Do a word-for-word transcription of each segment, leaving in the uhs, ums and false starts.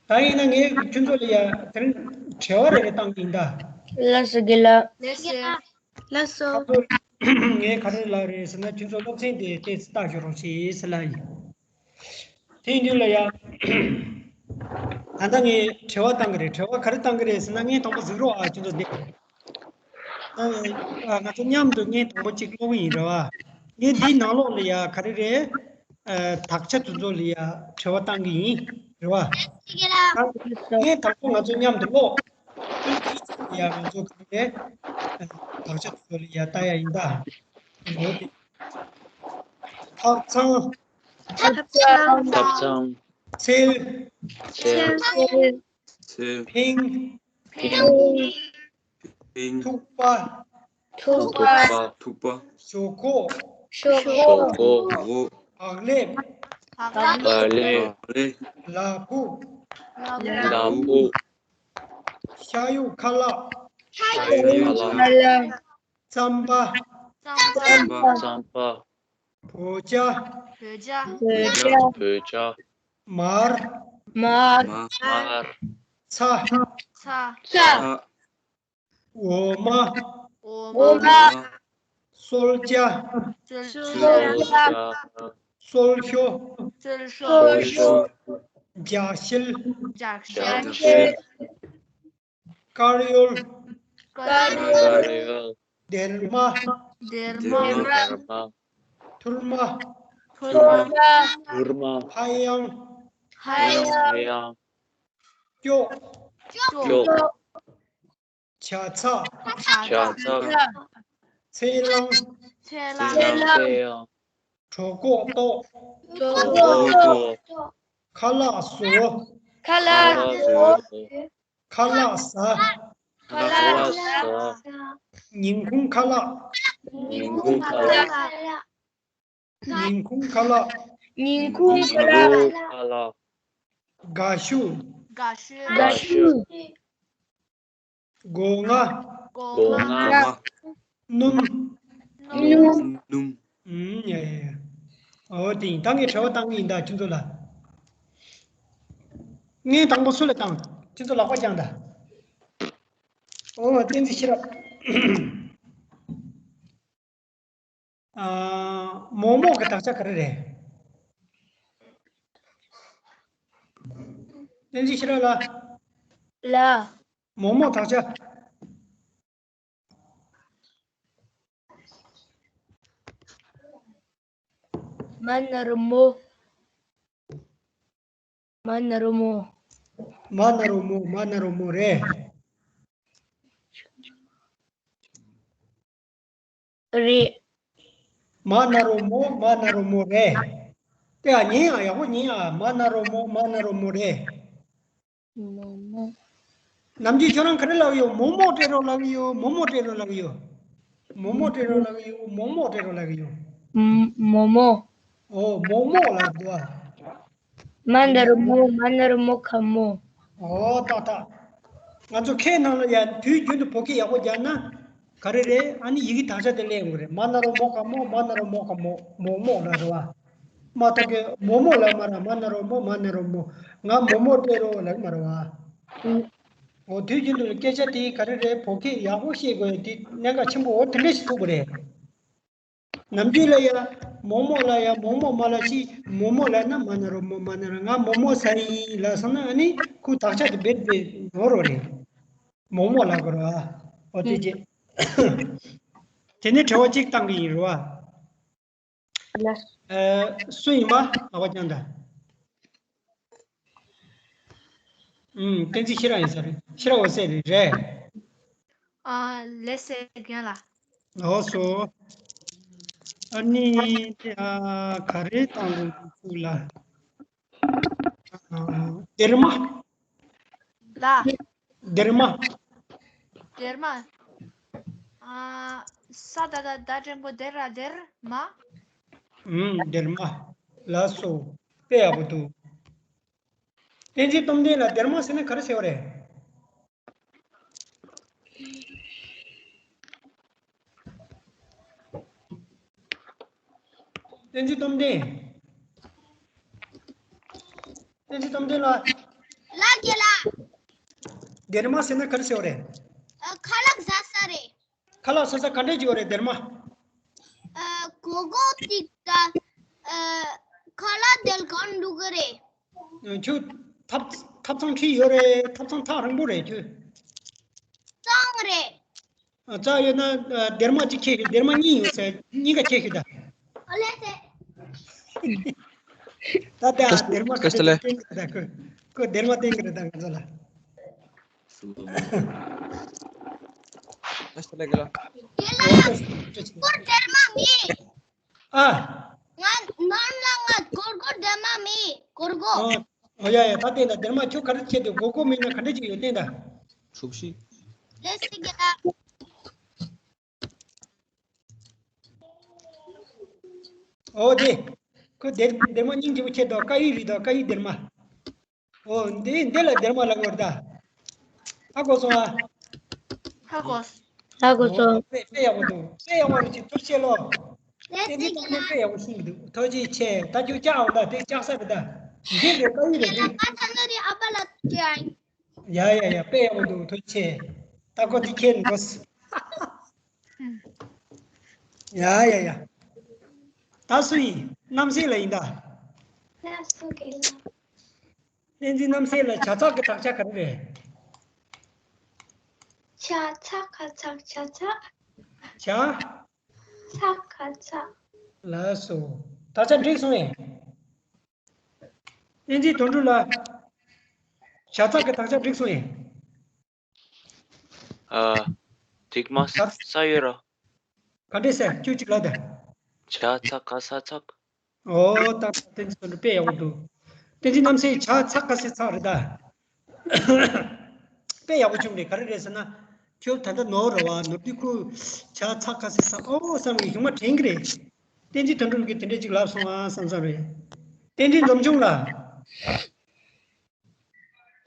ད་ཡིན་ན་ངས་ཁྱོད་ཚོ་ལ་ཡ་དེ་རིང་དྲི་བ་རེ་རེ་བཏང་གི་ཡིན་ད། ལགས་སོ་དགེ་ལགས། ལགས་སོ། ལགས་སོ། ཁ་ཐོར་ངས་ག་རེ་ལབ་རེད་ཟེར་ན་ཁྱོད་ཚོ་སློབ་ཚན་དེ་ཏོག་ཙམ་ལྟ་ཞོར་རོགས་བྱེད་ཟེར་ལབ་ཡིན། དེ་ཡིན་དུས་ལ་ཡ། ད་ལྟ་ངས་དྲི་བ་བཏང་གི་རེད། དྲི་བ་ག་རེ་བཏང་གི་རེད་ཟེར་ན་ངས་དང་པོ་གཟིགས་རོགས་ཨ་ཁྱོད་ཚོ་འདི། ཨ་ང་ཚོ་མཉམ་དུ་ངས་དང་པོ་གཅིག་ཀློག་གི་ཡིན་རེད་བ། ངས་འདིའི་ནང་ལོགས་ལ་ཡ་ག་རེ་རེད། ཨ་དག་ཆ་དེ་ཚོ་ལ་ཡ་དྲི་བ་བཏང་གི་ཡིན་རེད་བ། ད་ངས་དང་པོ་ང་ཚོ་མཉམ་དུ་ཀློག་ཡ་ང་ཚོ་ག་རེ་རེད། ཨ་དག་ཆ་དེ་ཚོ་ལ་ཡ་ལྟ་ཡ་ཡིན་ད། འོ་དེ། ཐབ་ཚང་། ཐབ་ཚང་། ཐབ་ཚང་། ཚལ། ཚལ། ཚལ། ཚལ། ཕིང་། ཕིང་། ཕིང་། ཐུག་པ། ཐུག་པ། ཐུག་པ། ཞོག་ཁོག་ཞོག་ཁོག་ཞོག་ཁོག་བག་ལེབ། བག་ལེབ། བག་ལེབ། ལ་ཕུག་ལ་ཕུག་ཤ་ཡུག་ཁ་ལག་ཤ་ཡུག་ཁ་ལག་རྩམ་པ། རྩམ་པ། རྩམ་པ། བོད་ཇ། བོད་ཇ། བོད་ཇ། མར། མར། མར། ཚྭ། ཚྭ། འོ་མ། འོ་མ། སོལ་ཇ། སོལ་ཇ། སོལ་ཤོ། སོལ་ཤོ། རྒྱ་ཤེལ། རྒྱ་ཤེལ། དཀར་ཡོལ། དཀར་ཡོལ། སྡེར་མ། སྡེར་མ། ཐུར་མ། ཐུར་མ། ཧ་ཡང་། ཧ་ཡང་། སྐྱོག་སྐྱོག་ཇ་ཚག་ཇ་ཚག་ཚེ་རླངས། ཚེ་རླངས། གྲོད་ཁོག་ལྟོགས། གྲོད་ཁོག་ལྟོགས། ཁ་ལག་བཟོ། ཁ་ལག་བཟོ། ཁ་ལག་ཟ། ཁ་ལག་ཟ། ཉིན་གུང་ཁ་ལག་ཉིན་གུང་ཁ་ལག་ཉིན་གུང་ཁ་ལག་ཉིན་གུང་ཁ་ལག་ཁ་ལག་དགའ་ཤུ། དགའ་ཤུ། དགའ་ཤུ། སྒོ་ང་། སྒོ་སྒོ་ང་། ང་། སྣུམ། སྣུམ། སྣུམ། ཨུམ། ཡ་ཡ་ཡ། འོ་དེ་ཡིན། ད་ངས་དྲི་བ་བཏང་གི་ཡིན་ད་ཁྱོད་ཚོ་ལ། ངས་དང་པོ་སུ་ལ་བཏང་། ཁྱོད་ཚོ་ལག་པ་བརྐྱངས་ད། འོ་བསྟན་འཛིན་ཤེས་རབ། ཨ། མོག་མོག་གི་དག་ཆ་ག་རེ་རེད། བསྟན་འཛིན་ཤེས་རབ་ལ། ལ། མོག་མོག་དག་ཆ། མ་ན་རོ་མོ། མ་ན་རོ་མོ། མ་ན་རོ་མོ། མ་ན་རོ་མོ་རེད། རེད། མ་ན་རོ་མོ། མ་ན་རོ་མོ་རེད། དེ་ཨ་ཉན་ཨ་ཡག་པོ་ཉན་ཨ། མ་ན་རོ་མོ། མ་ན་རོ་མོ་རེད། མོག་མོག་ནམ་རྒྱུན་ཁྱོད་རང་ག་རེ་ལབ་ཡོད། མོག་མོག་སྤྲད་རོགས་ལབ་ཡོད། མོག་མོག་སྤྲད་རོགས་ལབ་ཡོད། མོག་མོག་སྤྲད་རོགས་ལབ་ཡོད། མོག་མོག་སྤྲད་རོགས་ལབ་ཡོད། མོག་མོག་འོ་མོག་མོག་ལབ་འདུག་ཨ། མ་ན་རོ་མོ། མ་ན་རོ་མོ་ག་མོ། འོ་ཏག་ཏག་ང་ཚོ་ཁའི་ནང་ལ་ཡ་དུས་རྒྱུན་དུ་བོད་སྐད་ཡག་པོ་རྒྱག་ན། ག་རེ་རེད། ཨ་ནི་ཡི་གེ་དག་ཆ་དེ་ལེན་དགོས་རེད། མ་ན་རོ་མོ་ག་མོ། མ་ན་རོ་མོ་ག་མོ། མོག་མོག་ལབ་རེད་བ། མ་ཐོག་གི་མོག་མོག་ལབ་མ་རེད། མ་ན་རོ་མོ། མ་ན་རོ་མོ། ང་མོག་མོག་སྤྲད་རོགས་ལབ་མ་རེད་བ། འོ་དུས་རྒྱུན་དུ་སྐད་ཆ་དེ་ག་རེ་རེད། བོད་སྐད་ཡག་པོ་ཤེས་དགོས་ཡ་དེ་གནད་འགག་ཆེན་པོ་འོ་དེ་འདྲ་ཞིག་ཐུག་པ་རེད། ནམ་རྒྱུན་ལ་ཡ་མོག་མོག་ལ་ཡ་མོག་མོག་མ་ལབ་ཅིག་མོག་མོག་ལབ་ན་མ་ན་རོ་མོ། མ་ན་རོ། ང་མོག་མོག་ཟ་ཡིན་ལབ་སོང་ན་ཨ་ནི་ཁོའི་དག་ཆ་དེ་རྦད་དེ་ནོར་རོ་རེད། མོག་མོག་ལབ་དགོས་རེད་བ། འོ་དེ་རྗེས། དེ་ནས་དྲི་བ་གཅིག་བཏང་གི་ཡིན་རེད་བ། ལགས། ཨ། སུ་ཡིན་པ་ལག་པ་བརྐྱངས་དང་། ཨུམ། བསྟན་འཛིན་ཤེས་རབ་ཡིན་ས་རེད། ཤེས་རབ་འོད་ཟེར་རེད། རེད། ཨ། ལགས་སེ་རྒན་ལགས། ལགས་སོ། ཨ་ནི་དེ་ཨ་ག་རེ་བཏང་དགོས་འདུག་ལ། ཨ། སྡེར་མ། ལ། སྡེར་མ། སྡེར་མ། ཨ། ས་ད་བཏགས་སྡ་འགྲེང་བུ་སྡེ་ར་སྡེར་མ། ཨུམ། སྡེར་མ། ལགས་སོ། དཔེ་ཡག་པོ་འདུག་བསྟན་འཛིན་སྟོབས་ལྡན་ལ་སྡེར་མ་ཟེར་ན་ག་རེ་ཟེར་བ་རེད། བསྟན་འཛིན་སྟོབས་ལྡན། བསྟན་འཛིན་སྟོབས་ལྡན་ལགས། ལ་རྒྱལ་ལ། སྡེར་མ་ཟེར་ན་ག་རེ་ཟེར་བ་རེད། ཨ། ཁ་ལག་ཟ་ས་རེད། ཁ་ལག་ཟ་ས་ག་འདྲས་ཅིག་ཡོད་རེད་སྡེར་མ། ཨ། གོར་གོར་ཅིག་ད། ཨ། ཁ་ལག་དེ་གང་འདུག་གི་རེད། ཁྱོད་ཐབ་ཐབ་ཚང་ཁྲིད་ཡོད་རེད། ཐབ་ཚང་ཐག་རིང་པོ་རེད་ཁྱོད། གཙང་རེད། ཨ། ལྕགས་ཡོད་ན། ཨ། སྡེར་མ་གཅིག་ཁྱེར་ཤོག་སྡེར་མ་གཉིས་ཡོད་ཟེར། གཉིས་ཀ་ཁྱེར་ཤོག་ད། ཨ་ལས་ཟེར། ད་ལྟ་སྡེར་མ་ག་ཚོད་ལ་བསྟན་གི་རེད་ད། ཁོས་ཁོས་སྡེར་མ་བསྟན་གི་རེད་ད་ང་ཚོ་ལ། ལ་ལ། ཁོ་སྡེར་མ་མིན། ཨ། ང་ནང་ལ་ང་གོར་གོར་སྡེར་མ་མིན། གོར་གོར། ཨོ། ཨོ་ཡ་ཡ། ད་བསྟན་ད། སྡེར་མ་ཁྱོད་ག་རེ་བྱས་ཏེ། གོར་གོར་མིན་ན་ག་འདྲ་ཅིག་ཡོད་བསྟན་ད། གྲུ་བཞི། ལས་སི་ག་ཨོ་དེ། ཁོས་སྡེར་སྡེར་མ་སྙིང་རྗེ་པོ་ཁྱེར་འདུག་ཀ་ཡི་རིགས་དང་ཀ་ཡི་སྡེར་མ། ཨོ་འདི་འདི་ལ་སྡེར་མ་ལབ་དགོས་རེད་ད། ཧ་གོ་སོང་ཨ། ཧ་གོ། ཧ་གོ་སོང་། ཨོ་དཔེ་དཔེ་ཡག་པོ་འདུག་དཔེ་ཡག་པོ་རེད། ཅིག་ཐུགས་རྗེ་ཆེ་ལོ། དེ་འདི་ལྟ་ནས་དཔེ་ཡག་པོ་གསུངས་འདུག་ཐུགས་རྗེ་ཆེ། ད་ཁྱོད་ལྕགས་འོང་ད། དེ་ལྕགས་ས་རེད་ད། འདི་རེད་ཀ་ཡི་རེད། དེ་ང་ད་ནི་རི་ཨ་པ་ལ་ཅི་ཨ། ཡ་ཡ་ཡ། དཔེ་ཡག་པོ་འདུག་ཐུགས་རྗེ་ཆེ། ད་ཁོ་དེ་ཁྱེར་འགྲོ། ཡ་ཡ་ཡ། ད་སུ་ཡིན། རྣམ་སྲས་ལགས་ཡིན་ད། ལགས་སོ་རྒན་ལགས། བསྟན་འཛིན་རྣམ་སྲས་ལགས། བྱ་ཚག་གི་དག་ཆ་ག་རེ་རེད། བྱ་ཚ་ག་ཚག་བྱ་ཚག་བྱ། ཚག་ག་ཚག་ལགས་སོ། དག་ཆ་འགྲིག་སོང་ངས། བསྟན་འཛིན་དོན་གྲུབ་ལགས། བྱ་ཚག་གི་དག་ཆ་འགྲིག་སོང་ངས། ཨ། ཐིག་མ་ས་ས་ཡོད་ར། ག་འདྲས་ཟེར། ཁྱོད་གཅིག་ལབ་དང་། བྱ་ཚ་ག་ས་ཚག་ཨོ་ད་བསྟན་འཛིན་དོན་གྲུབ་དཔེ་ཡག་པོ་འདུག་བསྟན་འཛིན་རྣམ་སྲས། བྱ་ཚག་ག་ས་ཚག་རེད་ད། དཔེ་ཡག་པོ་བྱུང་རེད། ག་རེ་རེད་ཟེར་ན། ཁྱོད་ད་ལྟ་ནོར་རེད་བ། ནོར་དུས་ཁོས་བྱ་ཚག་ག་ས་ཚག་ཨོ་བསམ་གི་གཞུག་མ་དྲན་གི་རེད། བསྟན་འཛིན་དོན་གྲུབ་ཀྱིས་དེ་འདྲས་ཅིག་ལབ་སོང་ཨ་བསམ་བསམ་རེད། བསྟན་འཛིན་འཛོམས་ཆུང་ལགས།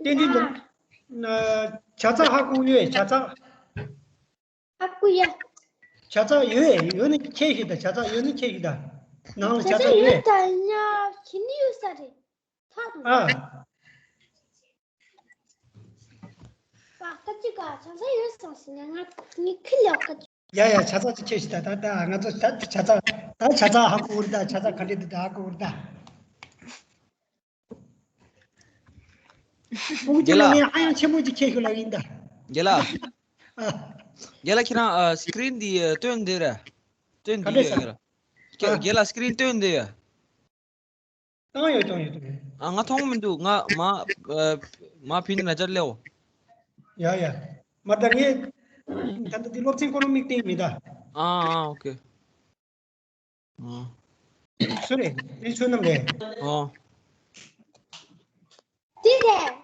བསྟན་འཛིན་འཛོམས། ན། བྱ་ཚག་ཧ་གོ་ཡོད། བྱ་ཚག་ཧ་གོ་ཡ། བྱ་ཚག་ཡོད། ཡོད་ན་ཁྱེར་ཤོག་ད། བྱ་ཚག་ཡོད་ན་ཁྱེར་ཤོག་ད། ནང་ལ་བྱ་བྱ་ཚག་ཚག་ཡོད། ཡོད་ད་ཡ། ཁྱེར་ནི་ཡོད་ས་རེད། ཐག་ཏུ། ཨ། པ་ཀ་ཅི་ག་བྱ་ཚག་ཡོད་སོང་ཟིན་ན་ང་ངི་ཁི་ལོ་ཀ་ཅི། ཡ་ཡ། བྱ་ཚག་ཅིག་ཁྱེར་ཤོག་ད། ད་ད་ང་ཚོ་ད་བྱ་ཚག་ད་བྱ་ཚག་ཧ་གོ་རེད་ད། བྱ་ཚག་ག་འདྲས་འདུག་ད་ཧ་གོ་རེད་ད། ཨོ་རྒན་ལགས། ངས་ཧ་ཡང་ཆེན་མོ་ཅིག་ཁྱེར་ཤོག་ལབ་ཡིན་ད། རྒན་ལགས། ཨ། རྒན་ལགས་ཁྱེད་རང་ཨ་སི་ཀི་རིན་འདི་སྟོན་འདི་ར། སྟོན་འདི་ག་འདྲས་ཡོད་ཟེར། རྒན་ལགས། ཨ། རྒན་ལགས་སི་ཀི་རིན་སྟོན་འདི་ཡོད། བཏང་ཡོད་བཏང་ཡོད་བཏང་ཡོད། ཨ། ང་མཐོང་མི་འདུག་ང་མ་ཨ་མ་ཕིན་ན་ཅར་ལེའོ། ཡ་ཡ། མ་ད་ངས་ད་ལྟ་འདི་སློབ་ཚན་ཁོ་རང་མིག་སྟེང་མི་ད། ཨ་ཨ་ཨོ་ཁེ། ཨ། སུ་རེད། དེ་ཚོ་ནམ་རེད། ཨོ། འདི་རེད།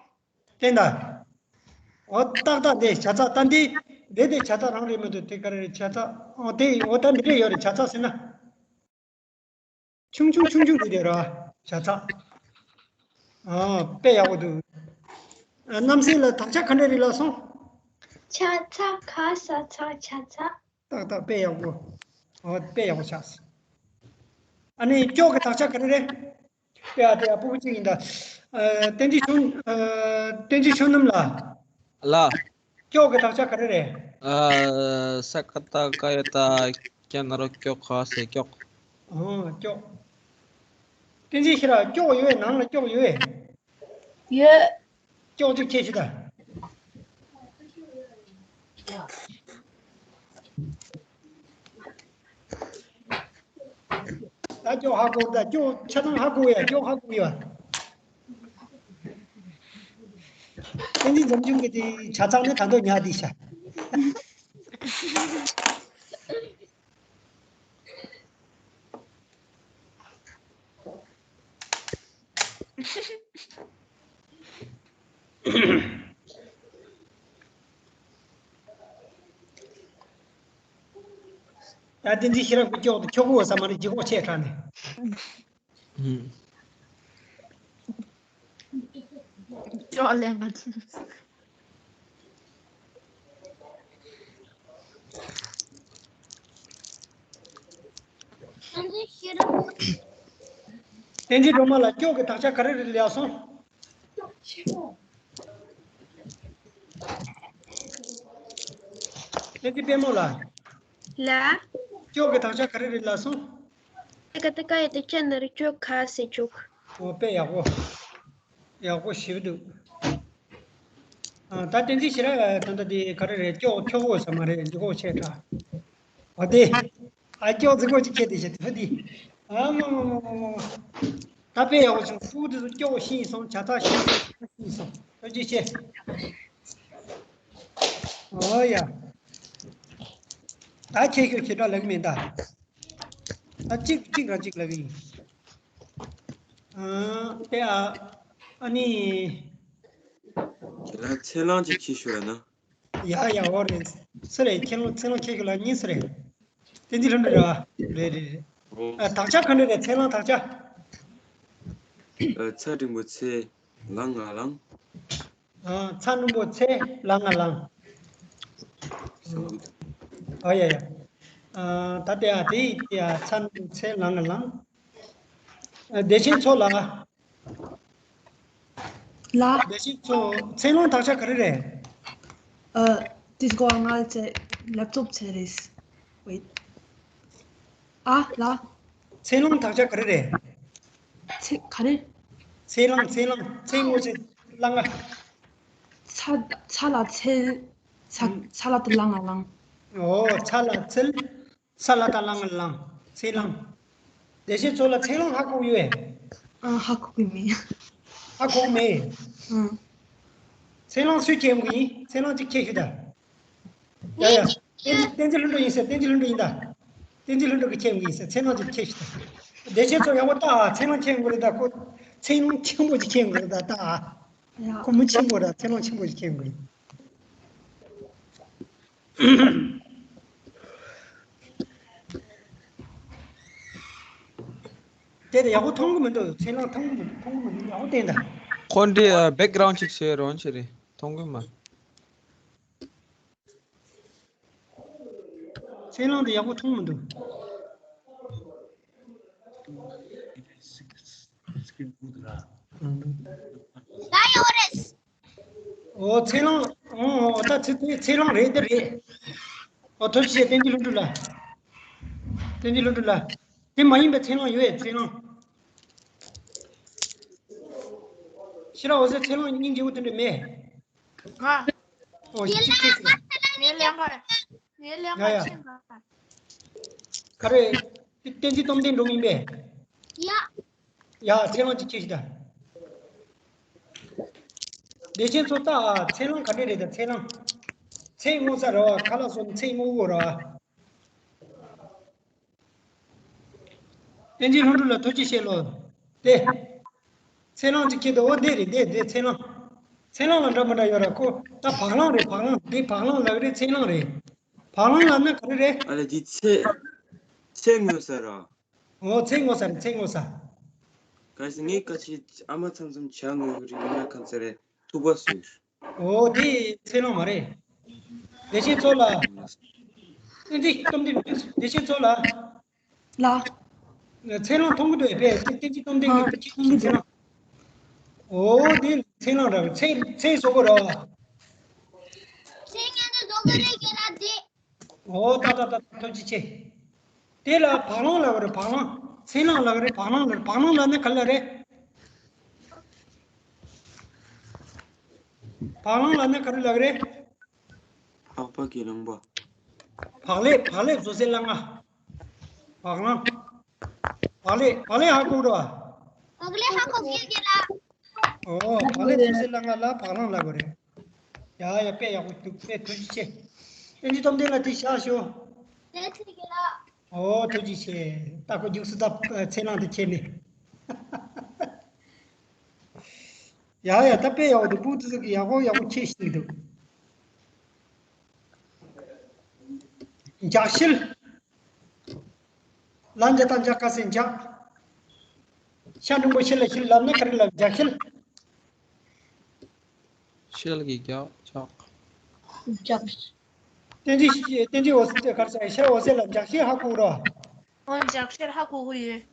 བསྟན་ད། ཨོ་ཏག་ཏག་འདི་བྱ་ཚག་ད་འདི། འདི་འདི་བྱ་ཚག་རང་རེད་མི་འདུག་དེ་ག་རེ་རེད་བྱ་ཚག་ཨོ་དེ་ཨོ་ད་འདི་འདྲས་ཡོད་རེད་བྱ་ཚག་ཟེར་ན། ཆུང་ཆུང་ཆུང་ཆུང་འདི་འདྲས་ར་བྱ་ཚག་ཨ་དཔེ་ཡག་པོ་འདུག་ཨ་རྣམ་སྲས་ལགས་དག་ཆ་ག་འདྲས་རེད་ལབ་སོང་། བྱ་ཚ་ག་ས་ཚ་བྱ་ཚ། ཏག་ཏག་དཔེ་ཡག་པོ། ཨོ་དཔེ་ཡག་པོ་ཆགས་སོང་། ཨ་ནི་སྐྱོག་གི་དག་ཆ་ག་རེ་རེད། དེ་ཡ་དེ་ཡ་སྤུ་གུ་གཅིག་ཡིན་ད། ཨ་བསྟན་འཛིན་ཆུང་ཨ་བསྟན་འཛིན་ཆུང་ནུམ་ལགས། ལགས། སྐྱོག་གི་དག་ཆ་ག་རེ་རེད། ཨ་ས་ཀ་བཏགས་སྐ་ཡ་བཏགས་སྐྱ་ན་རོ་སྐྱོ་ག་ས་སྐྱོག་ཨོ་སྐྱོག་བསྟན་འཛིན་ཤེས་རབ་སྐྱོག་ཡོད། ནང་ལ་སྐྱོག་ཡོད། ཡོད། སྐྱོག་གཅིག་ཁྱེར་ཤོག་ད། ད་སྐྱོག་ཧ་གོ་ད། སྐྱོག་ཆ་ཚང་ཧ་གོ་ཡ། སྐྱོག་ཧ་གོ་ཡ། བསྟན་འཛིན་འཛོམས་ཆུང་གི་དེ་བྱ་ཚང་ནི་ད་དུང་ཉག་དེ་ཤ། ད་དེ་འདི་ཤེས་རབ་ཀྱི་སྐྱོག་དེ་ཁྱོ་གོ་ས་མ་རེད། ལྗིད་ཁོག་ཆེ་དྲགས་ནས། ཨུམ། སྐྱོག་ལེན་ག་བསྟན་འཛིན་སྒྲོལ་མ་ལགས་སྐྱོག་གི་དག་ཆ་ག་རེ་རེད་ལབ་སོང་། སྐྱོག་ཆེན་པོ། བསྟན་འཛིན་དཔལ་མོ་ལགས། ལགས། ཀྱོག་གི་དག་ཆ་ག་རེ་རེད་ལབ་སོང་། ད་ག་ད་ག་ཡི་དག་ཆ་འདི་རུ་ཀྱོག་ཁ་ཟེར་ཀྱོག་ཨོ་དཔེ་ཡག་པོ། ཡག་པོ་ཞེ་པོ་འདུག་ཨ་ད་བསྟན་འཛིན་ཞེ་དྲག་ད་ལྟ་དེ་ག་རེ་རེད། ཀྱོག་ཀྱོག་འོ་ས་མ་རེད། འདི་གོ་ཆེ་དྲག་ཨོ་དེ། ཨ་ཀྱོག་ཙི་གོ་ཅིག་ཁྱེར་དེ་ཞེ་དེ་ཕ་དེ། ཨ་མ་མ་མ་མ་མ། ད་དཔེ་ཡག་པོ་བྱུང་། ཕྲུ་གུ་དེ་ཚོ་ཀྱོག་ཤེས་སོང་། བྱ་ཐག་ཤེས་སོང་། ཤེས་སོང་། ཐུགས་རྗེ་ཆེ། ཨོ་ཡ། ད་ཁྱེད་ཤོད་ཁྱེད་འདྲ་ལབ་གི་མིན་ད། ད་གཅིག་གཅིག་རང་གཅིག་ལབ་གི་ཡིན། ཨ་དེ་ཨ་ཨ་ནི། ཁྱེད་རང་ཚེ་ལང་གཅིག་ཁྱེར་ཤོག་ཡ་ན། ཡ་ཡ་འོ་རེད། སུ་རེད། ཁྱེད་རང་ཚེ་ལང་ཁྱེད་ཤོད་ལ་གཉིས་སུ་རེད། བསྟན་འཛིན་ལྷུན་གྲུབ་རེད་བ། རེད་རེད་རེད། ཨོ། ཨ་དག་ཆ་ག་འདྲ་རེད། ཚེ་ལང་དག་ཆ། ཨ་ཚ་འགྲེང་བུ་ཚེ། ལང་ང་ལང་། ཨ་ཚ་འགྲེང་བུ་ཚེ་ལང་ང་ལང་། ཨ་ཡ་ཡ། ཨ་ད་དེ་ཨ་དེ་ཡ་ཚ་འགྲེང་བུ་ཚེ་ལང་ང་ལང་། ཨ་བདེ་ཆེན་མཚོ་ལ། ལ། བདེ་ཆེན་མཚོ། ཚེ་ལང་དག་ཆ་ག་རེ་རེད། ཨ་དེ་གོ་ང་ཚེ་ལེབ་ཊོབ་ཚེ་རེད། Wait། ཨ་ལ། ཚེ་ལང་དག་ཆ་ག་རེ་རེད། ཚེ་ག་རེ། ཚེ་ལང་ཚེ་ལང་། ཚེ་སྔོ་ཚེ་ལང་ང་། ཚ་ཚ་ལ་ཚེ། ཚ་ཚ་ལ་དེ་ལང་ང་ལང་། ཨོ་ཚ་ལ་ཚེ། ཚ་ལ་དེ་ལང་ང་ལང་། ཚེ་ལང་། བདེ་ཆེན་མཚོ་ལ་ཚེ་ལང་ཧ་གོ་ཡོད། ཨ་ཧ་གོ་གི་མེད། ཧ་གོ་གི་མེད། ཨ། ཚེ་ལང་སུས་ཁྱེར་ཡོང་གི་ཡིན། ཚེ་ལང་གཅིག་ཁྱེར་ཤོག་ད། ཡ་ཡ། བསྟན་བསྟན་འཛིན་ལྷུན་གྲུབ་ཡིན་ཟེར། བསྟན་འཛིན་ལྷུན་གྲུབ་ཡིན་ད། བསྟན་འཛིན་ལྷུན་གྲུབ་ཀྱིས་ཁྱེར་ཡོང་གི་ཡིན་ཟེར། ཚེ་ལང་གཅིག་ཁྱེར་ཤོག་ད། བདེ་ཆེན་མཚོ་ཡག་པོ་ལྟ་ཨ། ཚེ་ལང་ཁྱེར་ཡོང་གི་རེད་ད། ཁོ་ཚེ་ལང་ཆེན་པོ་ཅིག་ཁྱེར་ཡོང་གི་རེད་ད། ལྟ་ཨ། ཡ། ཁོ་མི་ཆེན་པོ་ར། ཚེ་ལང་ཆེན་པོ་ཅིག་ཁྱེར་ཡོང་གི་རེད། དེ་དེ་ཡག་པོ་མཐོང་གི་མི་འདུག་ཚེ་ལང་མཐོང་གི་མི་འདུག་མཐོང་གི་མི་འདུག་ཡག་པོ་བསྟན་ད། ཁོ་འདི་ཨ་བེག་གྷ་རའུན་ཌ་ཅིག་བྱེད་རོགས་བྱེད་རེད། མཐོང་གི་མ། ཚེ་ལང་དེ་ཡག་པོ་མཐོང་མི་འདུག་ད་ཡོད་རེད། ཨོ་ཚེ་ལང་། ཨོ་ཨོ་ད་ཚེ་ཚེ་ཚེ་ལང་རེད། དེ་རེད། ཨོ་ཐུགས་རྗེ་ཆེ། བསྟན་འཛིན་ལྷུན་གྲུབ་ལགས། བསྟན་འཛིན་ལྷུན་གྲུབ་ལགས། དེ་མ་ཡིན་པའི་ཚེ་ལང་ཡོད་ཨེ། ཚེ་ལང་། ཤེས་རབ་འོད་ཟེར་ཚེ་ལང་སྙིང་རྗེ་པོ་དེ་འདྲ་མེད། ང་། ཨོ་ཡིན་གཅིག་གཅིག་ཟེར། ངའི་ལན་ཁ། ངའི་ལན་ཡ་ཁ་ཡ། ཕྱིན་ག་ག་རེ། བསྟན་འཛིན་སྟོབས་ལྡན་འགྲོ་ཡིན་པས། ཡ། ཡ་ཚེ་ལང་གཅིག་ཁྱེར་ཤོག་ད། བདེ་ཆེན་མཚོ་ལྟ་ཨ། ཚེ་ལང་ག་འདྲས་རེད་ད། ཚེ་ལང་། ཚེ་སྔོ་ས་ར་བ། ཁ་ལག་སོགས་ཚེ་སྔོ་བོ་ར་བ། བསྟན་འཛིན་ལྷུན་གྲུབ་ལ་ཐུགས་རྗེ་ཆེ་ལོ། དེ། ཚེ་ལང་གཅིག་ཁྱེར་དོ། འོ་དེ་རེད། དེ་དེ་ཚེ་ལང་། ཚེ་ལང་ལ་འདྲ་མི་འདྲ་ཡོད་ར། ཁོ་ད་བག་ལང་རེད། བག་ལང་། དེ་བག་ལང་ལབ་རེད། ཚེ་ལང་རེད། བག་ལང་ལབ་ན་ག་རེ་རེད། ཨ་ལེ་འདི་ཚེ། ཚེ་སྔོ་ས་ར། ཨོ་ཚེ་སྔོ་ས་རེད། ཚེ་སྔོ་ས། གལ་སྲིད་ངའི་སྐད་ཆ་ཨ་མ་མཚམས་མཚམས་བྱ་དངོས་རིགས་ཡིན་ན་གང་ཚེ་རེད། ཐུག་པ་སུ། ཨོ་དེ་ཚེ་ལང་མ་རེད། བདེ་ཆེན་མཚོ་ལ། བསྟན་འཛིན་སྟོབས་ལྡན། བདེ་ཆེན་མཚོ་ལ། ལ། ཚེ་ལང་མཐོང་གི་འདུག་ཨེ། བདེ་ཆེན་སྟོབས་ལྡན་གྱི་ཨ་བདེ་ཆེན་ཚེ་ལང་། ཨོ་དེ་ཚེ་ལང་ར། ཚེ་ཚེ་བཟོ་གོ་ར། ཚེ་ངན་དུ་བཟོ་གི་རེད་ཁྱེད་རང་དེ། ཨོ་ད་ད་ད་ཐུགས་རྗེ་ཆེ། དེ་ལ་བག་ལང་ལབ་རེད། བག་ལང་། ཚེ་ལང་ལབ་རེད། བག་ལང་ལབ་རེད། བག་ལང་ལབ་ན་ག་རེ་ལབ་རེད། བག་ལང་ལབ་ན་ག་རེ་ལབ་རེད། ལྷགས་པ་གི་ལང་པ། བག་ལེབ། བག་ལེབ་བཟོ་སའི་ལང་ང་། བག་ལང་། བག་ལེབ། བག་ལེབ་ཧ་གོ་འགྲོ་བ། བག་ལེབ་ཧ་གོ་གི་ལ། ཨོ་བག་ལེབ་བཟོ་སའི་ལང་ང་ལ་བག་ལང་ལབ་དགོས་རེད། ཡ་ཡ་དཔེ་ཡག་པོ་འདུག་དཔེ་ཐུགས་རྗེ་ཆེ། བསྟན་འཛིན་སྟོབས་ལྡན་ལ་དེ་བཞག་ཞུ། ལགས་སོ་རྒན་ལགས། ཨོ་ཐུགས་རྗེ་ཆེ། ད་ཁོ་རྒྱུགས་སུ་ད་ཚེ་ལང་དེ་ཁྱེར་ནས། ཡ་ཡ་ད་དཔེ་ཡག་པོ་འདུག་སྤུ་གུ་དེ་ཚོ་གི་ཡག་པོ་ཡག་པོ་ཁྱེར་ཤེས་ཀྱི་འདུག་འཇག་ཤེལ། ལ་འཇག་དང་འཇག་ག་ཟེར་འཇག་ཤ་འགྲེང་བུ་ཤེ་ལ་ཤེལ་ལབ་ན་ག་རེ་ལབ། འཇག་ཤེལ། ཤེལ་གྱི་རྒྱག་ལྕགས། རྒྱག་བསྟན་འཛིན་བསྟན་འཛིན་འོད་ཟེར་ག་རེ་ཟེར། ཤེལ་འོད་ཟེར་ལ་འཇག་ཤེལ་ཧ་གོ་རོ། ཨོ་འཇག་ཤེལ་ཧ་གོ་གི་ཡོད།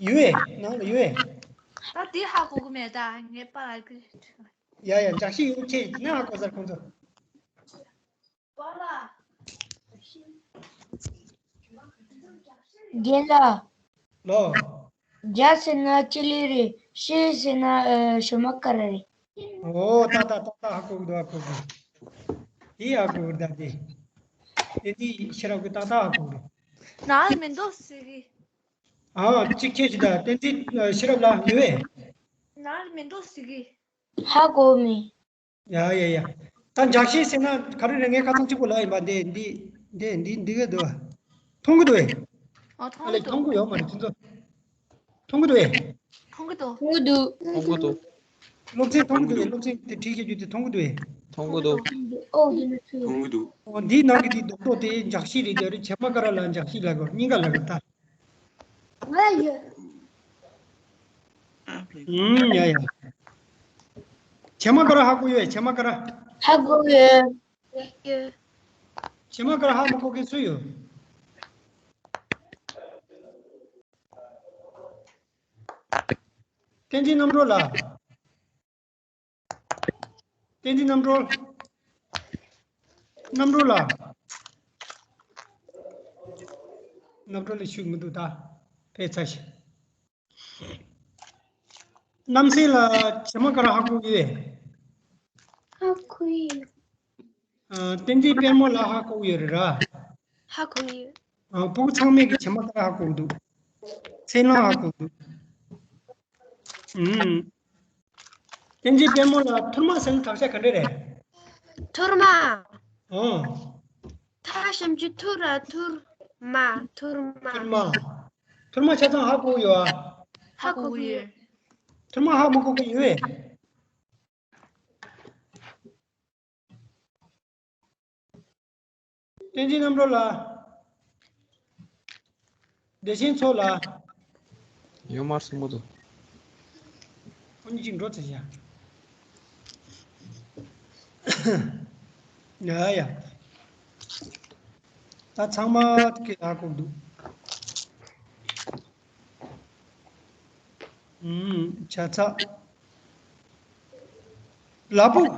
ཡོད་ཨེ། ནང་ལ་ཡོད་ཨེ། ད་དེ་ཧ་གོ་གི་མེད་ད་ངས་པ་ལ་གི། ཡ་ཡ་འཇག་ཤེལ་ཡོད་ཁྱེད་ནས་ཧ་གོ་ཟེར་ཁོང་ཚོ། རྒན་ལགས། ལོ། རྒྱ་ཟེར་ན་སྤྱི་ལེ་རེད། ཤེས་ཟེར་ན་ཨ་ཞོ་མ་ཀ་ར་རེད། ཨོ་ཏག་ཏག་ཏག་ཏག་ཧ་གོ་གི་འདུག་ཧ་གོ་གི་འདུག་དེ་ཧ་གོ་གི་འདུག་དེ་དེ་འདི་ཤེས་རབ་ཀྱིས་ཏག་ཏག་ཧ་གོ་གི་འདུག་ནཱ་མི་འདུག་ཟེར་གི་ཨ་གཅིག་ཁྱེད་ཀྱིས་ད་བསྟན་འཛིན་ཤེས་རབ་ལ་ཡོད་པས། ནཱ་མི་འདུག་ཟེར་གི་ཧ་གོ་མི། ཡ་ཡ་ཡ། ད་འཇག་ཤེས་ཟེར་ན་ག་རེ་རེད། ངས་ཁ་སང་གཅིག་པོ་ལབ་ཡིན་པ། འདི་འདི་འདི་འདི་འདི་ག་འདུག་མཐོང་གི་འདུག་ཨེ། ཨ་མཐོང་ཨ་ལེ་གི་འདུག་མཐོང་གི་ཡོད་མ་རེད་ཁྱེད་ཚོ། མཐོང་གི་འདུག་ཨེ། མཐོང་གི་འདུག་མཐོང་གི་འདུག་མཐོང་གི་འདུག་སློབ་ཚན་མཐོང་གི་འདུག་ཨེ། སློབ་ཚན་དེ་བྲིས་བཞག་རྒྱུ་དེ་མཐོང་གི་འདུག་ཨེ། མཐོང་གི་འདུག་ཨོ་དེ་ནི་ཚུལ། མཐོང་གི་འདུག་འོ་འདིའི་ནང་གི་དེ་རྡོག་རྡོག་དེ་འཇག་ཤེས་རེད། དེ་རེད། བྱེ་མ་ཀ་ར་ལ་འཇག་ཤེས་ལབ་དགོས། གཉིས་ཀ་ལབ་དགོས་ད། ང་ཡོད། ཨུམ་ཡ་ཡ། བྱེ་མ་ཀ་ར་ཧ་གོ་ཡོད། བྱེ་མ་ཀ་ར། ཧ་གོ་ཡོད། ཡོད། བྱེ་མ་ཀ་ར་ཧ་མ་གོ་མཁན་སུ་ཡོད། བསྟན་འཛིན་རྣམ་གྲོལ་ལགས། བསྟན་འཛིན་རྣམ་གྲོལ། རྣམ་གྲོལ་ལགས། རྣམ་གྲོལ་ལགས་ཤུགས་མི་འདུག་ད་ཕེབས་ཚར་ཤག་རྣམ་སྲས་ལགས་བྱེ་མ་ཀ་ར་ཧ་གོ་གི་ཡོད། ཧ་གོ་ཡོད། ཨ། བསྟན་འཛིན་དཔལ་མོ་ལགས་ཧ་གོ་གི་ཡོད་རེད་ར། ཧ་གོ་གི་ཡོད། ཨ། ཕྲུ་གུ་ཚང་མས་ཀྱི་བྱེ་མ་ཀ་ར་ཧ་གོ་གི་འདུག་ཚེ་ལང་ཧ་གོ་གི་འདུག་ཨུམ། བསྟན་འཛིན་དཔལ་མོ་ལགས་ཐུར་མ་ཟེར་ན་དག་ཆ་ག་འདྲ་རེད། ཐུར་མ། ཨོ། ཐ་ཞབས་ཀྱུ་ཐུ་ར་ཐུར་མ། ཐུར་མ། ཐུར་མ། ཐུར་མ་ཆ་ཚང་ཧ་གོ་ཡོད་ཨ། ཧ་གོ་གི་ཡོད། ཐུར་མ་ཧ་མ་གོ་གི་ཡོད། བསྟན་འཛིན་རྣམ་གྲོལ་ལགས། བདེ་ཆེན་མཚོ་ལགས། ཡོད་མ་རེད་གསུང་གི་འདུག་ཁོ་གཉིས་ཅིག་འགྲོ་ཚར་ཤག་ཡ་ཡ། ད་ཚང་མ་གི་ཧ་གོ་འདུག་ཨུམ། ཆ་ཚ། ལ་ཕུག་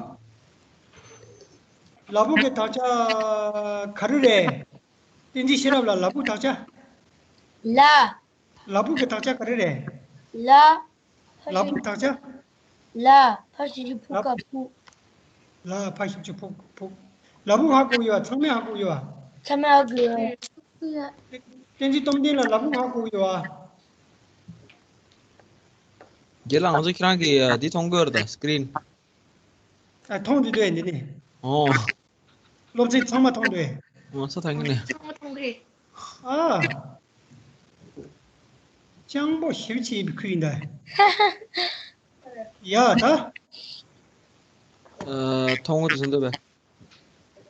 ལ་ཕུག་གི་དག་ཆ་ག་རེ་རེད། བསྟན་འཛིན་ཤེས་རབ་ལགས། ལ་ཕུག་དག་ཆ། ལ། ལ་ཕུག་གི་དག་ཆ་ག་རེ་རེད། ལ། ལ་ཕུག་དག་ཆ། ལ། ཕ་ཞབས་ཀྱུ་ཕུ་ལ། ག་ཕུག་ལ་ཕ་ཞབས་ཀྱུ་ཕུ་ཕུག་ལ་ཕུག་ཧ་གོ་ཡོད་པ། ཚང་མས་ཧ་གོ་ཡོད་པ། ཚང་མས་ཧ་གོ་ཡོད་པ། བསྟན་འཛིན་སྟོབས་ལྡན་ལགས་ལ་ཕུག་ཧ་གོ་ཡོད་པ། རྒན་ལགས། ང་ཚོ་ཁྱེད་རང་གི་འདི་མཐོང་གི་ཡོད་རེད་ད། སི་ཀི་རིན། ཨ། མཐོང་འདུག་འདུག་འདི་ནས། ཨོ། སློབ་ཚན་ཚང་མ་མཐོང་འདུག་ཨོ། ས་ཐང་གི་ནས། ཚང་མ་མཐོང་གི་རེད། ཨ། སྤྱང་པོ་ཞེ་པོ་ཅིག་ཡིན་པའི་ཁུལ་ཡིན་ད། ཡ་ད། ཨ། མཐོང་གི་འདུག་ཟེར་འདུག་པས།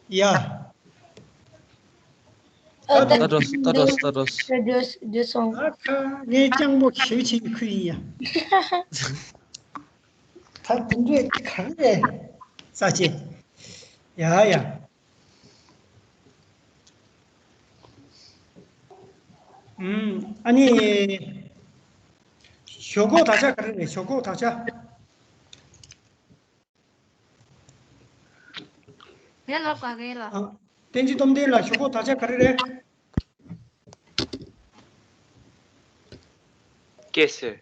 ཡ། ད་ད་ད་འགྲོ་ད་འགྲོ་ད་འགྲོ། ད་འགྲོ་འགྲོ་སོང་། ཨ་ཁ། ངས་སྤྱང་པོ་ཞེ་པོ་ཅིག་ཡིན་པའི་ཁུལ་ཡིན་ཡ། ད་དེ་འདྲས་གང་རེད། ས་ཆེ། ཡ་ཡ། ཨུམ། ཨ་ནི། ཞོག་ཁོག་དག་ཆ་ག་རེ་རེད། ཞོག་ཁོག་དག་ཆ། ངས་ལབ་དགོས་ངས་ལབ། ཨ། བསྟན་འཛིན་སྟོབས་ལྡན་ལགས། ཞོག་ཁོག་དག་ཆ་ག་རེ་རེད། སྐད་ཟེར།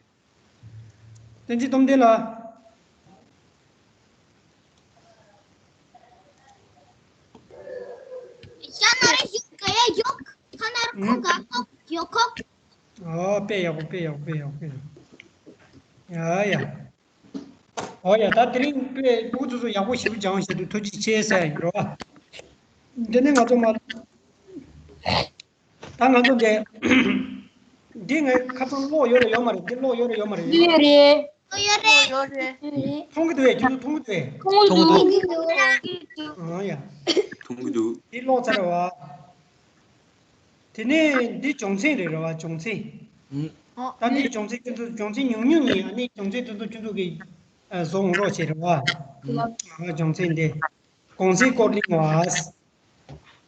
བསྟན་འཛིན་སྟོབས་ལྡན་ལགས། ཤ་ན་ར་ཞིག་ག་ཡ་ཡོག་ཁ་ན་ར་ཁོ་ག་ཁོག་ཡོག་ཁོག་ཨོ། དཔེ་ཡག་པོ། དཔེ་ཡག་པོ། དཔེ་ཡག་པོ། དཔེ་ཡག་པོ། ཡ་ཡ། ཨོ་ཡ། ད་དེ་རིང་དཔེ་ཕྲུ་གུ་ཚོ་ཚོ་ཡག་པོ་ཞེ་པོ་སྦྱངས་བཞག་འདུག་ཐུགས་རྗེ་ཆེ་ཟེར་ཡ་ཡིན་རོ། འདི་ནས་ང་ཚོ་མ། ད་ང་ཚོ་འདི། འདི་ངས་ཁ་སང་ཀློག་ཡོད་རེད་ཡོད་མ་རེད། འདི་ཀློག་ཡོད་རེད་ཡོད་མ་རེད། ཡོད་རེད། ཡོད་རེད། ཡོད་རེད། མཐོང་གི་འདུག་གས། ཁྱོད་ཚོ་མཐོང་གི་འདུག་གས། མཐོང་གི་འདུག་མཐོང་གི་འདུག་ཨ་ཡ། མཐོང་གི་འདུག་འདི་ཀློག་ཚར་རེད་པ། དེ་ནས་འདི་སྦྱོང་ཚན་རེད་རེད་པ། སྦྱོང་ཚན། ཨུམ། ད་འདི་སྦྱོང་ཚན་ཁྱོད་ཚོ་སྦྱོང་ཚན་ཉུང་ཉུང་ཡིན། ཨ་ནི་སྦྱོང་ཚན་དེ་ཚོ་ཁྱོད་ཚོ་གིས་བཟོ་འོང་རོགས་བྱེད་རེད་པ། ཨུམ། ཨ། སྦྱོང་ཚན་འདི། གོང་ཚེ་སྐོར་གླེང་བ།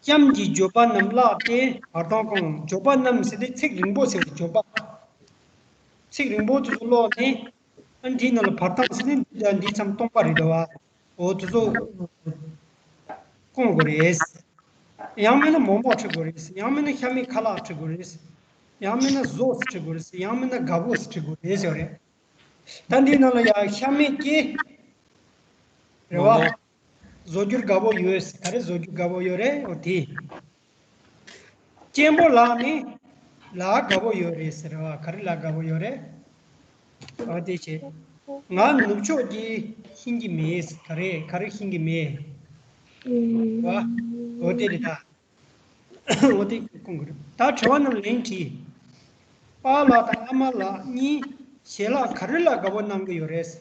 གཤམ་གྱི་བརྗོད་པ་རྣམས་བཀླགས་ཏེ་བར་སྟོང་བསྐང་། བརྗོད་པ་རྣམས་ཟེར་དེ་ཚིག་རིང་པོ་ཟེར་བའི་བརྗོད་པ། ཚིག་རིང་པོ་དེ་ཚོ་ཀློག་ནས། ཨ། འདིའི་ནང་ལ་བར་སྟོང་ཟེར་ནས་འདི་ཚང་སྟོང་པ་རེད་འདུག་པ། འོ་དེ་ཚོ་བསྐང་དགོས་རེད། ཡང་མིན་ན་མོག་མོག་བྲི་དགོས་རེད། ཡང་མིན་ན་ཤ་མེད་ཁ་ལག་བྲི་དགོས་རེད། ཡང་མིན་ན་བཟོ་བྲི་དགོས་རེད། ཡང་མིན་ན་དགའ་པོ་བྲི་དགོས་རེད་ཟེར་བ་རེད། ད་འདིའི་ནང་ལ་ཡང་ཤ་མེད་ཀྱི་རེད་བ། བཟོ་རྒྱུར་དགའ་པོ་ཡོད། ག་རེ་བཟོ་རྒྱུར་དགའ་པོ་ཡོད་རེད། འོ་དེ། གཅེན་པོ་ལགས་ནི་ལག་དགའ་པོ་ཡོད་རེད་ཟེར་བ། ག་རེ་ལག་དགའ་པོ་ཡོད་རེད། འོ་དེ་བྱས། ང་ནུབ་ཕྱོགས་ཀྱི་ཤེས་ཀྱི་མེད། ག་རེ་ག་རེ་ཤེས་ཀྱི་མེད། བ། འོ་དེ་རེད་ད། འོ་དེ་ཁོང་གི་རེད། ད་དྲི་བ་རྣམས་ལན་དྲིས། པཱ་ལགས་དང་ཨ་མ་ལགས་གཉིས་ཞལ་ལག་ག་རེ་ལ་དགའ་པོ་གནང་གི་ཡོད་རེད།